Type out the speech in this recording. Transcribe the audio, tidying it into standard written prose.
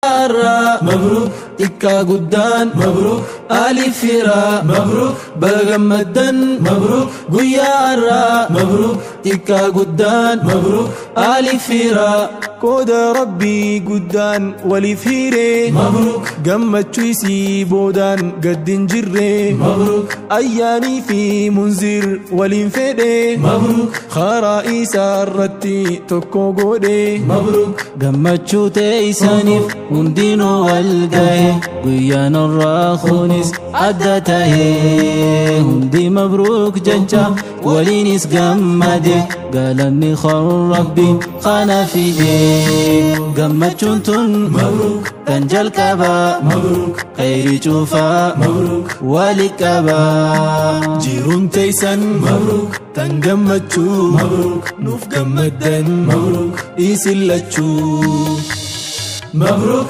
Har'aa mabruuk, xiqqaa guddaan mabruuk, alif firaa mabruuk, baga gammaddan mabruuk. Guyyaa har'aa mabruuk, xiqqaa guddaan mabruuk, alif firaa. Qooda Rabbii guddaan waliif hiiree, mabruuk, gammachuu isii boodaan gaddi hin jirre, mabruuk, ayyaanii fi munzir waliin fedhe, mabruuk, karaa isaa irratti tokko godhe, mabruuk. Gammachuu teessaniif hundinuu wal gahe, guyyaan irraa kunis adda tahe. Hundi mabruuk jecha waliinis gammade, galanni Rabbi kana fide. Gammachuun tun mabruuk, kan jalqabaa mabruuk, khayrii cuufaa mabruuk, wali qabaa. Jiruun teessan mabruuk, tan gammachuu mabruuk, nuuf gammaddan mabruuk, isin lachuu mabruuk.